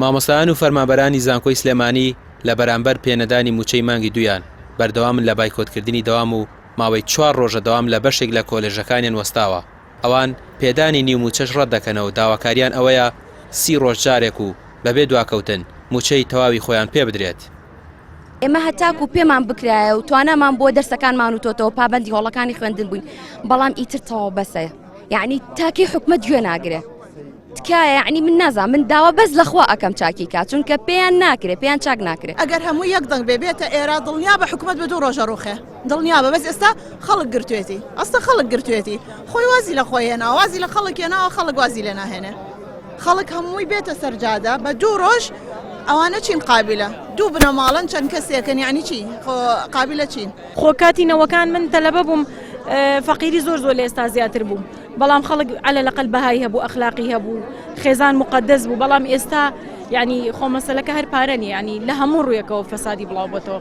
مامۆستایان و فەرمانبەرانی زانکۆی سلێمانی لە بەرامبەر پێنەدانی مووچەی مانگی دوویان، بەردەوامن لە بایکۆتکردنی دەوام و ماوەی چوار ڕۆژە دەوام لە بەشێک لە کۆلێژەکانیان وەستاوە. ئەوان پێدانی نیو مووچەش ڕەتدەکەنەوە و داواکارییان ئەوەیە سی ڕۆژ جارێک و بەبێ دواکەوتن مووچەی تەواوی خۆیان پێبدرێت. ئێمە هەتاکو پێمان بکرایە و توانامان بۆ دەرسەکانمان وتۆتەوە پابەندی هۆڵەکانی خوێندن بووین بەڵام ئیتر تەواو بەسە یعنی تاکی حکومت گوێ ناگرێ تکایە یعنی من نازانم من داوا بەس لەخوا ئەکەم چاکی کا چونکە پێیان ناکرێ پێیان چاک ناکرێ. ئەگەر هەموو یەک دەنگ بێ بێتە ئێرە دڵنیا بە حکومەت بە دوو ڕۆژە ڕوخێ دڵنیا بە بەس ئێستا خەڵک گرتوێتی ئەستا خەڵک گرتوێتی خۆی وازی لە خۆی هێنا وازی لە خەڵک هێناوە خەڵک وازی لێ ناهێنێ خەڵک هەمووی بێتە سەر جادە بە دوو ڕۆژ ئەوانە چین قابلە دوو بنەماڵەن چەند کەسێکن یعنی چی خۆ قابلە چین. خۆ کاتی نەوەکان من تەلەبە بووم فەقیری زۆر زۆر لە ئێستا زیاتر بوو بەڵام خەڵک عەلە لەقەل بەهای هەبوو ئەخلاقی هەبوو خێزان مقدس بوو بەڵام ئێستا یعنی خۆ مەسەلەکە هەر پارە نیە یعنی لە هەموو ڕوویەکەوە فەسادی بڵاو بۆتەوە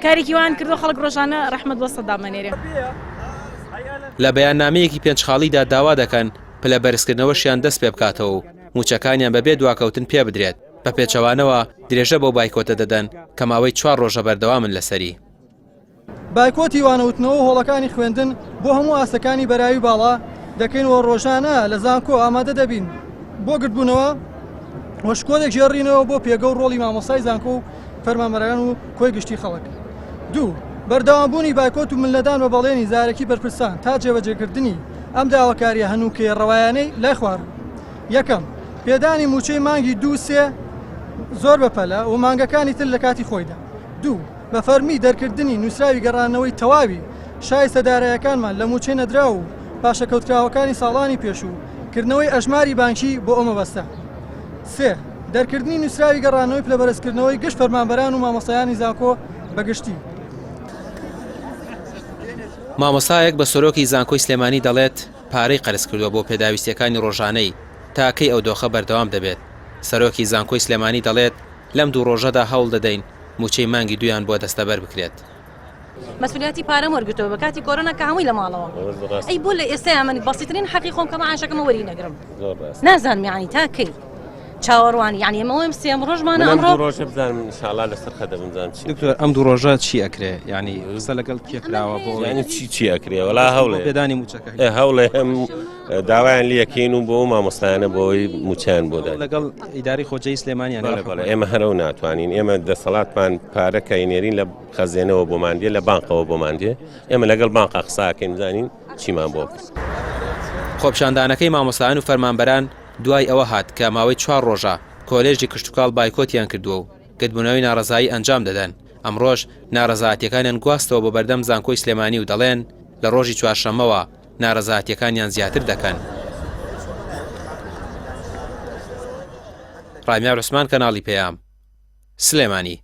کارێکی وان کردو خەڵک ڕۆژانە ڕەحمەت بۆ سەدام ئەنێرێ. لە بەیاننامەیەکی پێنج خاڵیدا داوا دەکەن پلە بەرزکردنەوەشیان دەست پێبکاتەوە و مووچەکانیان بەبێ دواکەوتن پێبدرێت، بە پێچەوانەوە درێژە بەو بایکۆتە دەدەن کە ماوەی چوار ڕۆژە بەردەوامن لەسەری. بایکۆتی وانەوتنەوە و هۆڵەکانی خوێندن بۆ هەموو ئاستەکانی بەراوی باڵا دەکەین و ڕۆژانە لە زانکۆ ئامادە دەبین بۆ گردبوونەوە و شکۆ دەگێڕینەوە بۆ پێگە و ڕۆڵی مامۆستای زانکۆ و فەرمانبەران و کۆی گشتی خەڵک. دوو. بەردەوامبوونی بایکۆت و ملنەدان بە بەڵێنی زارەکی بەرپرسان تا جێبەجێکردنی ئەم داواکارییە هەنووکەیە ڕەوایانەی لای خواروو. یەکەم، پێدانی مووچەی مانگی دوو سێ زۆر بەپەلە و مانگەکانی تر لە کاتی خۆیدا. دوو. بە فەرمی دەرکردنی نووسراوی گەڕاندنەوەی تەواوی شایستە دارایەکانمان لە مووچەی نەدراو و پاشەکەوتکراوەکانی ساڵانی پێشوو، کردنەوەی ئەژماری بانکی بۆ ئەو مەبەستە. سێ. دەرکردنی نووسراوی گەڕانەوەی پلەبەرزکردنەوەی گشت فەرمانبەران و مامۆستایانی زانکۆ بە گشتی. مامۆستایەک بە سەرۆکی زانکۆی سلێمانی دەڵێت، پارەی قەرز کردووە بۆ پێداویستییەکانی ڕۆژانەی، تا کەی ئەو دۆخە بەردەوام دەبێت؟ سەرۆکی زانکۆی سلێمانی دەڵێت، لەم دوو ڕۆژەدا هەوڵ دەدەین مووچەی مانگی دوویان بۆ دەستەبەر بکرێت. مەسولیاتی پارەم وەرگرتەوە بە کاتی کۆرۆنا کە هەمووی لە ماڵەوە ئەی بۆ لە ئێستا من بەسیترین حەقی خۆم کە معاشەکەمە وەری نەگرم نازانم یعنی تا کەی چاوەڕوانی یعنی ئێمە وەم سێم ڕۆژمانە ئەمڕۆ ڕۆژە بزانم ان شاء الله لەسەر خەدە بزانم چی دکتۆر ئەم دوو ڕۆژە چی ئەکرێ یعنی قسە لەگەڵ کێ کراوە بۆ یعنی چی چی ئەکرێ وەڵا هەوڵێ پێدانی موچەکە هەوڵێ هەم داوایان لەکەین و بۆ مامۆستایانە بۆی موچیان بۆ دەن لەگەڵ ئیداری خۆجێی سلێمانیان ئێمە هەرەو ناتوانین ئێمە دەسەڵاتمان پارەکە ئینێرین لە خەزێنەوە بۆمان دێ لە بانقەوە بۆمان دێ ئێمە لەگەڵ بانقا قساکەین بزانین چیمان بۆ کرد. خۆپیشاندانەکەی مامۆستایان و فەرمانبەران دوای ئەوە هات کە ماوەی چوار ڕۆژە کۆلێژی کشتوکاڵ بایکۆتیان کردووە و گردبوونەوەی ناڕەزایی ئەنجام دەدەن، ئەمڕۆش ناڕەزایەتییەکانیان گواستەوە بۆ بەردەم زانکۆی سلێمانی و دەڵێن لە ڕۆژی چوارشەممەوە نارەزایەتیەکانیان زیاتر دەکەن. ڕامیار عوسمان کەناڵی پەیام، سلێمانی.